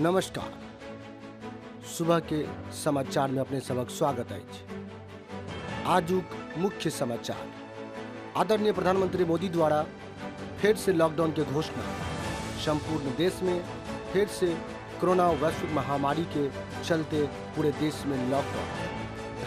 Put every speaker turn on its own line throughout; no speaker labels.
नमस्कार। सुबह के समाचार में अपने सबक स्वागत अछि। आजुक मुख्य समाचार, आदरणीय प्रधानमंत्री मोदी द्वारा फिर से लॉकडाउन के घोषणा। संपूर्ण देश में फिर से कोरोना वैश्विक महामारी के चलते पूरे देश में लॉकडाउन।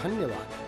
धन्यवाद।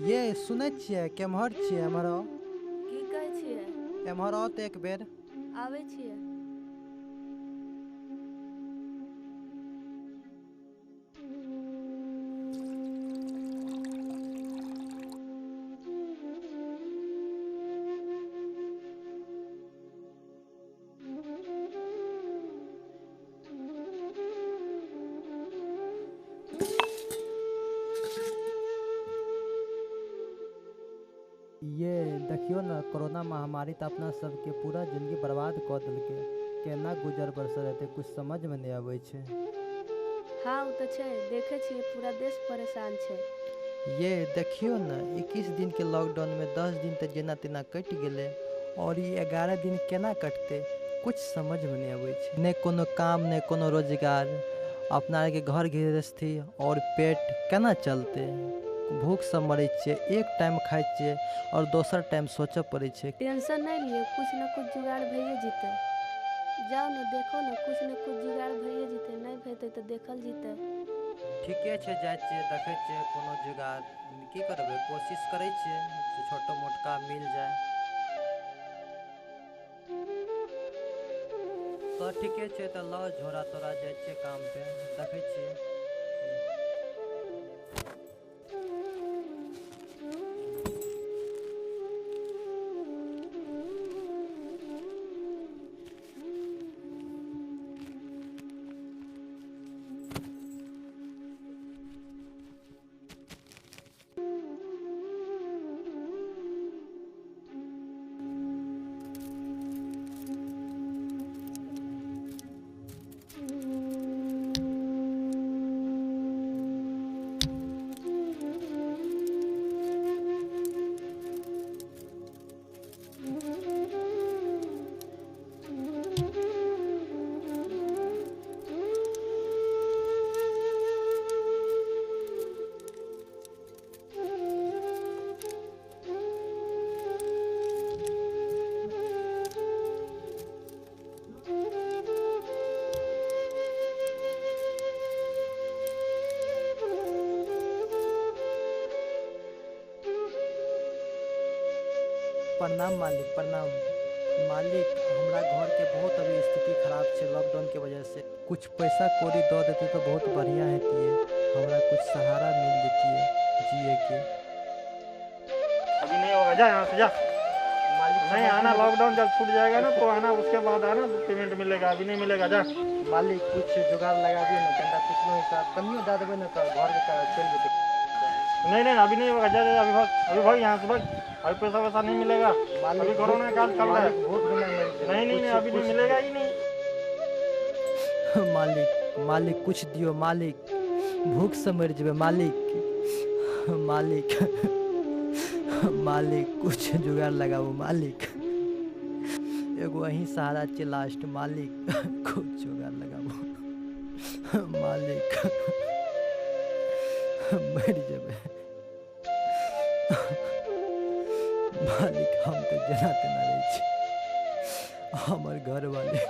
ये सुनै छियै, केम्हर छियै? एम्हर आउ।
की कहै छियै?
एम्हर आउ तऽ एक बेर।
आबै छियै।
ये देखियौ ने, कोरोना महामारी तऽ अपना सबके पूरा जिंदगी बर्बाद कऽ देलकै। केना गुजर बसर हेतै कुछ समझमे नहि अबै छै।
हाँ, ओ तऽ छै, देखै छियै पूरा देश परेशान छै।
ये देखियौ ने, 21 दिनके लॉकडाउनमे 10 दिन तऽ जेना तेना कटि गेलै और ई 11 दिन केना कटतै कुछ समझमे नहि अबै छै। नहि कोनो काम, नहि कोनो रोजगार, अपना आरके घर गृहस्थी और पेट केना चलतै? भूखसँ मरै छियै, एक टाइम खाइ छियै और दोसर टाइम सोचऽ पड़ै छै।
टेंशन नहि लियौ, कुछ न कुछ जुगाड़ भइए जेतै। जाउ ने, देखो ने, कुछ न कुछ जुगाड़ भइए जेतै। नहि हेतै तऽ देखल जेतै।
ठीके छै, जाइ छियै, देखै छियै कोनो जुगाड़। की करबै, कोशिश करै छियै जे छोटो मोट काम मिल जाय। तऽ ठीके छै, तऽ लऽ झोरा तोरा, जाइ छियै काम पे, देखै छियै। प्रणाम मालिक, प्रणाम मालिक। हमरा घर के बहुत अभी स्थिति खराब छै लॉकडाउन के वजह से। कुछ पैसा कौड़ी दऽ देते तो बहुत बढ़िया हेतियै, हमरा कुछ सहारा मिल जतियै जिए के।
अभी नहीं होगा, जा यहाँ से जा।
मालिक
नहीं आना, लॉकडाउन जब छूट जाएगा ना तो आना, उसके बाद आना, पेमेंट मिलेगा, अभी नहीं मिलेगा, जा।
मालिक कुछ जुगाड़ लगा दियौ ने, कनिटा कुछ हिसाब कनियो दऽ देबै ने तऽ घरके चलि जेतै।
नहीं नहीं अभी नहीं होगा, जा जा अभी भाग, अभी भाग यहाँ से भाग, अभी पैसा वैसा नहीं मिलेगा, अभी कोरोना काल चल रहा है। नहीं नहीं नहीं अभी नहीं मिलेगा ही नहीं।
मालिक मालिक कुछ दियो मालिक, भूख से मर जेबै मालिक। मालिक मालिक कुछ जुगाड़ लगाबू मालिक, एगो अहीं सहारा छै लास्ट मालिक, कुछ जुगाड़ लगाबू मालिक, मरि जेबै मालिक। हम तऽ जेना तेना रहै छी, हमर घरवाली।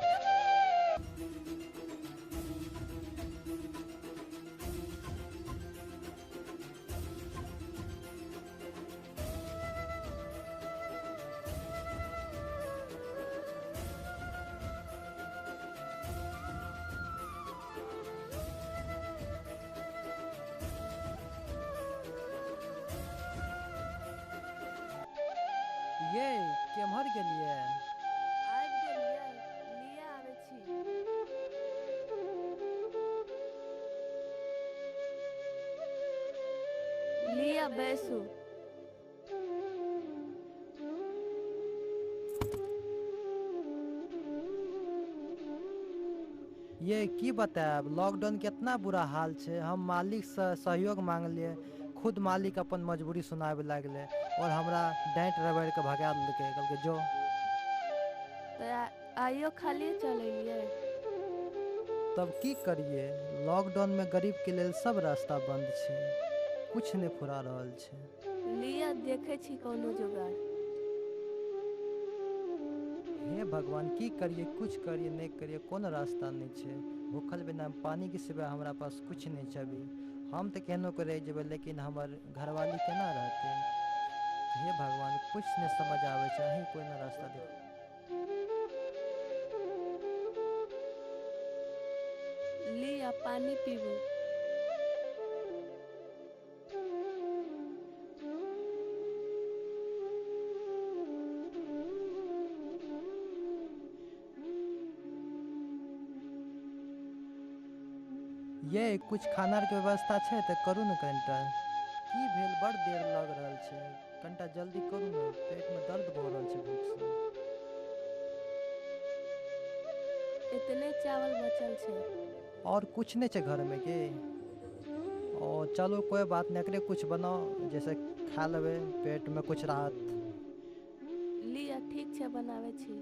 ये केम्हर गेलियै?
आबि गेलियै, लिअ आबै छी। लिअ बैसू।
ये की बतायब, लॉकडाउन केतना बुरा हाल छै। हम मालिकसँ सहयोग मांगलियै, खुद मालिक अपन मजबूरी सुनाबे लागलै और हमरा डाँटि रगड़ि के भगा देलकै, कहलकै जो।
तऽ आइयो खालिए चल एलियै?
तब की करियै, लॉकडाउन में गरीब के लेल सब रास्ता बंद छै, कुछ नहि फुरा रहल छै।
लिअ देखै छी कोनो जुगाड़।
हे भगवान की करियै, कुछ करियै नहि करियै, कोनो रास्ता नहि छै। भूखल बिना पानिके सिवाय हमरा पास कुछ नहि छै अभी। हम तऽ केहनो के रहि जेबै, लेकिन हमर घरवाली केना रहतै? हे भगवान कुछ नहि समझ आबै छै, अहीं कोइ ना रास्ता दियौ।
लिअ पानि पीबू।
ये कुछ खाना के व्यवस्था छै तऽ करू ने कनिटा। की भेल, बड़ देर लग रहल छै, कनिटा जल्दी करू ने, पेटमे दर्द भऽ रहल छै भूखसँ।
इतने चावल बचल छै।
और कुछ नहि छै घरमे के? ओ चलू कोइ बात नहि, एकरे कुछ बनाउ जैसे खा लेबै, पेटमे कुछ राहत।
लिअ ठीक छै, बनाबै छी।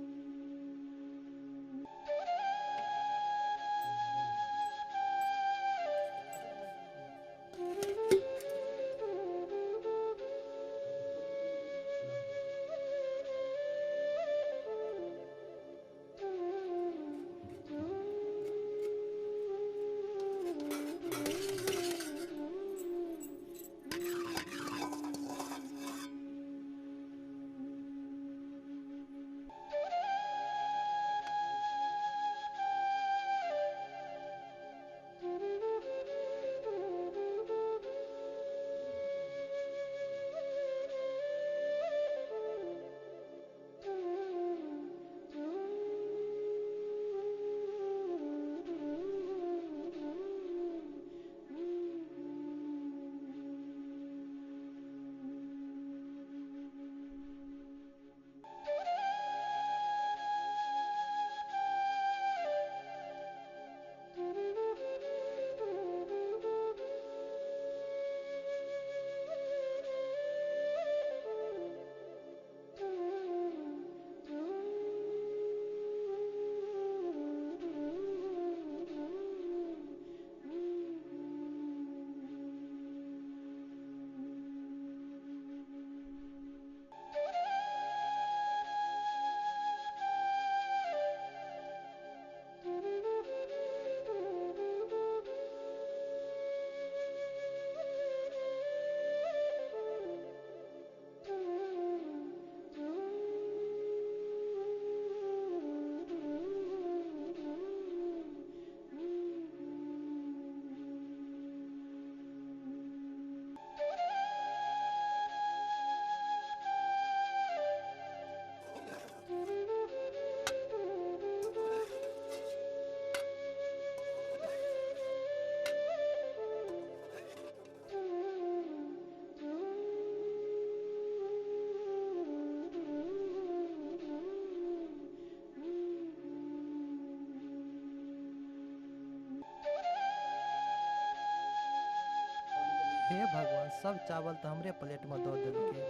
हे भगवान, सब चावल तऽ हमरे प्लेटमे दऽ देलकै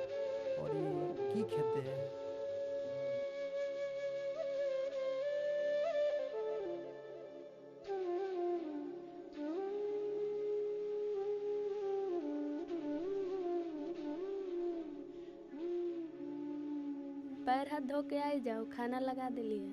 और ई की खेतै।
पैर हाथ धो के आई जाओ, खाना लगा देलिए।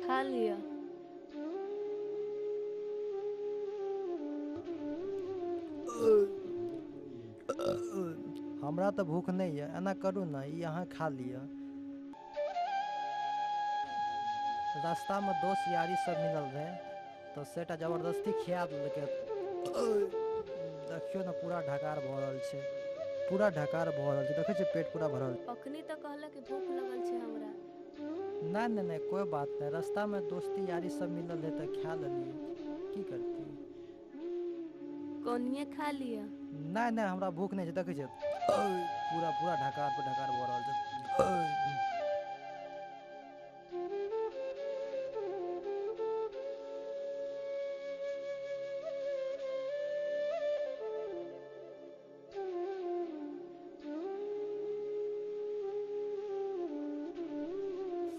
खा लिअ।
हमरा तऽ भूख नहि यऽ, एना करू ने ई अहाँ खा लिअ। रास्तामे दोस्त यारी सब मिलल रहै तऽ सेटा जबरदस्ती खिया देलकै। देखियौ ने पूरा ढकार भऽ रहल छै, पूरा ढकार भऽ रहल छै, देखै छियै पेट पूरा भरल।
अखनी तऽ कहलक कि भूख लगल छै हमरा।
नहि नहि नहि, कोइ बात नहि, रास्तामे दोस्ती यारी सब मिलल रहै तऽ खा लेलियै, की करतियै।
कोनिये खा लिअ।
नहि नहि, हमरा भूख नहि छै, देखै छियै पूरा पूरा ढकार पर ढकार भऽ रहल छै।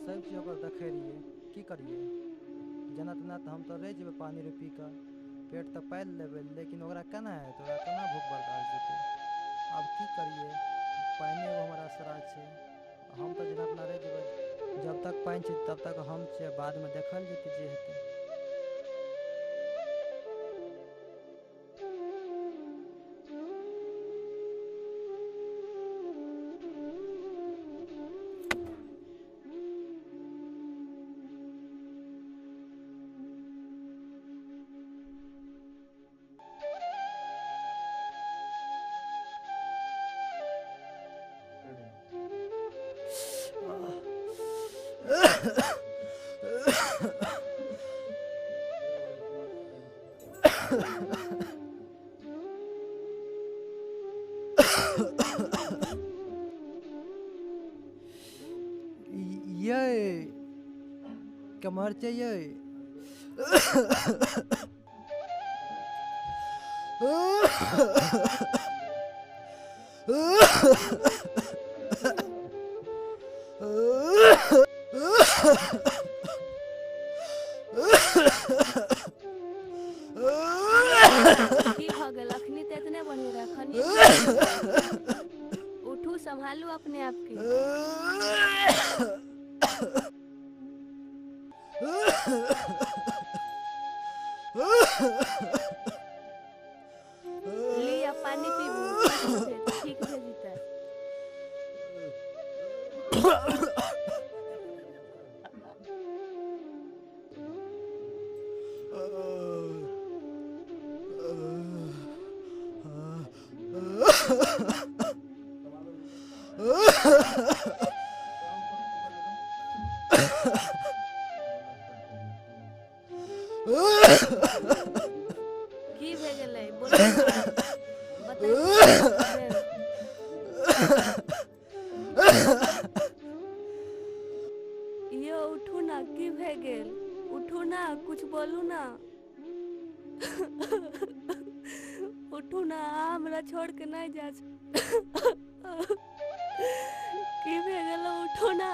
सब चीज ओकर देखै रहियै, की करियै, जेना तेना तऽ हम तऽ रहि जेबै पानि पी कऽ, पेट तऽ पालि लेबै, लेकिन ओकरा केना हेतै, ओकरा केना भूख बर्दाश्त जेतै। आब की करियै, पानि एगो हमर आसरा छै, हम तऽ जेना तेना रहि जेबै, जब तक पानि छै तब तक हम छियै, बादमे देखल जेतै जे हेतै। ये कमर चाहिए।
की भऽ गेल? अखनी तऽ इतने बढ़िया रहे, अखनी उठू, संभालू अपने आप के। लिअ पानि पीबू, ठीक भऽ जेतै। की भए गेलै? बोलू ने, बताउ की भेल? यौ उठू ना, की भए गेल? उठू ना, कुछ बोलू ना। उठू ना, अहाँ हमरा छोड़ के नहि जा। की भए गेल? उठू ना।